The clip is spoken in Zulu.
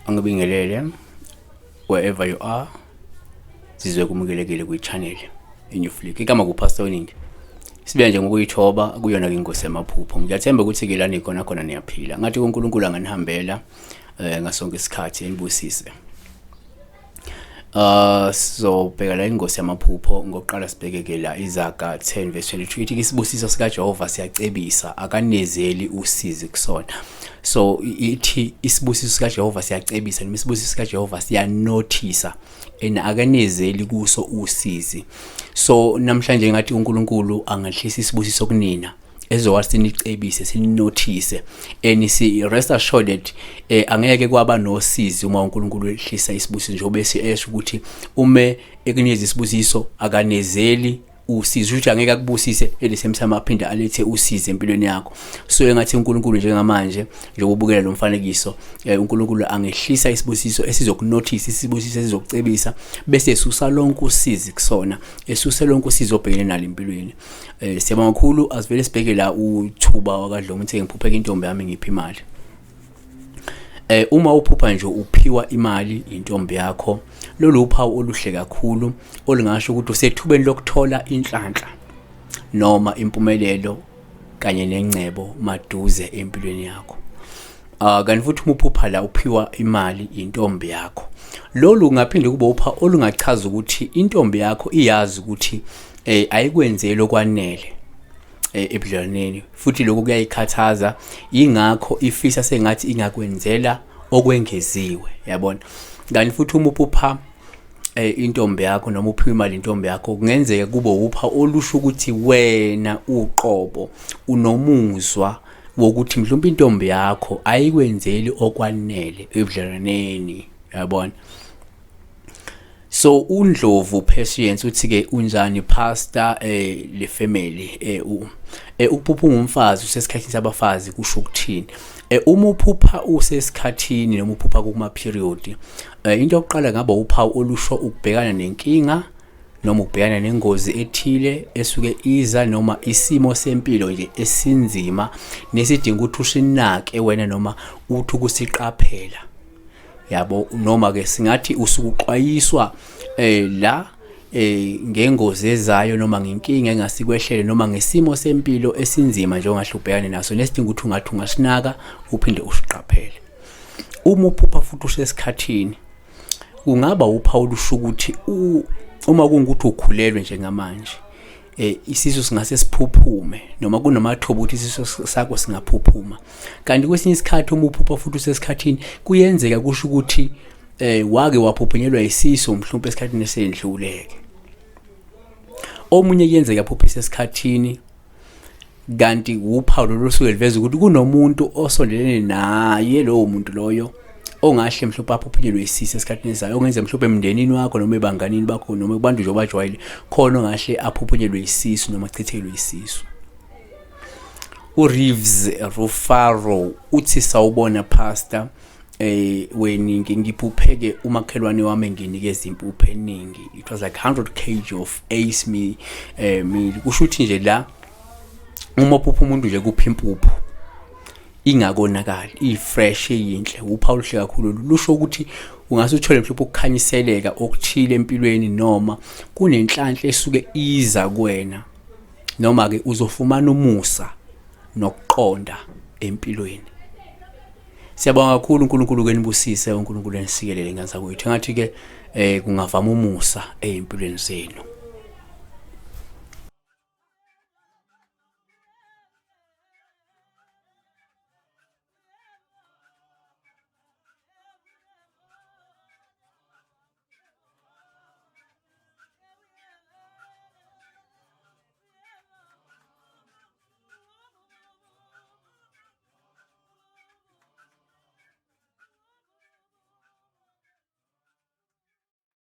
Angibingelele wherever you are, sizwe kumukelekile kwi-channel iNew Flick. Igama kuPastor Weningi. Sibuya nje ngokuyithoba kuyona ke ingosi yamaphupho. Ngiyathemba ukuthi ke la nikhona khona niyaphila. Ngathi uNkulunkulu anganihambela ngasonke isikhathi enibusise. Sizobheka la ingosi yamaphupho. Ngokuqala sibheke ke la iZaga 10 verse 22, ithi isibusiso sikaJehova siyacebisa, akanezeli usizi kusona. So ithi isibusiso sikaJehova siyacebisa noma isibusiso sikaJehova siyanothisa and akanezeli kuso usizi. So namhlanje ngathi uNkulunkulu angahlisa isibusiso kunina ezokwathi sinicebise, sininothise, and si rest assured that angeke kwaba nosizi uma uNkulunkulu ehlisa isibusiso, njengoba esho ukuthi ume ekunikeza isibusiso akanezeli usizi, ukuthi angeke akubusise at the same time aphinde alethe usizi empilweni yakho. So engathi uNkulunkulu njengamanje, njengoba ubukela lo mfanekiso, uNkulunkulu angehlisa isibusiso esizokunothisa, isibusiso esizokucebisa, bese esusa lonke usizi kusona, esuse lonke usizi obhekene nalo empilweni. Siyabonga kakhulu. Asivele sibheke la uthuba wakadlomo, uthi ngiphupheka intombi yami ngiphi imali. Uma uphupha nje uphiwa imali intombi yakho, lolu uphawu oluhle kakhulu olungasho ukuthi usethubeni lokuthola inhlanhla noma impumelelo kanye nengcebo maduze empilweni yakho. Kanti futhi uma uphupha la uphiwa imali intombi yakho, lolu kungaphinde kube uphawu olungachaza ukuthi intombi yakho iyazi ukuthi ayikwenzeli okwanele ebudlelwaneni, futhi lokhu kuyayikhathaza, ingakho ifisa sengathi ingakwenzela okwengeziwe, yabona. Kanti futhi uma uphupha intombi yakho noma uphiwa imali intombi yakho, kungenzeka kube upha olusho ukuthi wena uqobo unomuzwa wokuthi mhlawumbe intombi yakho ayikwenzeli okwanele ebudlelwaneni, yabona. So uNdlovu Patience uthi ke unjani pastor, le family, ukuphupha ungumfazi usesikhathini sabafazi kusho ukuthini? Uma uphupha usesikhathini noma uphupha kuma period, into yokuqala ngaba uphawu olusho ukubhekana nenkinga noma ukubhekana nengozi ethile esuke iza, noma isimo sempilo nje esinzima nesidinga ukuthi usinake wena noma uthi ukusiqaphela, yabo. Noma ke singathi usukuxwayiswa la ngengozi ezayo noma ngenkinga engasikwehlele noma ngesimo sempilo esinzima nje ongahle ubhekane naso nesidinga ukuthi ungathi ungasinaka uphinde usiqaphele. Uma uphupha futhi usesikhathini, kungaba uphawu olusho ukuthi uma kungukuthi ukhulelwe njengamanje, isisu singase siphuphume noma kunamathuba ukuthi isisu sakho singaphuphuma. Kanti kwesinye isikhathi uma uphupha futhi usesikhathini, kuyenzeka kusho ukuthi wake waphuphunyelwa isisu mhlawumbe esikhathini esendluleke. Omunye kuyenzeka aphuphise esikhathini, kanti uphawu lolu lusuke luveza ukuthi kunomuntu osondelene naye, lowo muntu loyo ongahle mhlawumbe aphuphunyelwe isisu esikhathini esizayo, ongenza mhlawumbe emndenini wakho noma ebanganini bakho noma kubantu nje obajwayele khona ongahle aphuphunyelwe isisu noma achithelwe isisu. UReeves Rufaro uthi sawubona pastor, weningi, ngiphupheke umakhelwane wami enginikeza impuphu eningi, it was like 100 kg of ace me meal. Kusho ukuthi nje la uma uphupha umuntu nje kupha impuphu ingakonakali, i-fresh, eyinhle, uphawu oluhle kakhulu, lusho ukuthi ungase uthole mhlawumbe ukukhanyiseleka okuthile empilweni noma kunenhlanhla esuke iza kuwena, noma ke uzofumana umusa nokuqonda empilweni. Siyabonga kakhulu, uNkulunkulu kenibusise, uNkulunkulu enisikelele ngane zakwethu. Ngathi ke kungavama umusa ezimpilweni zenu.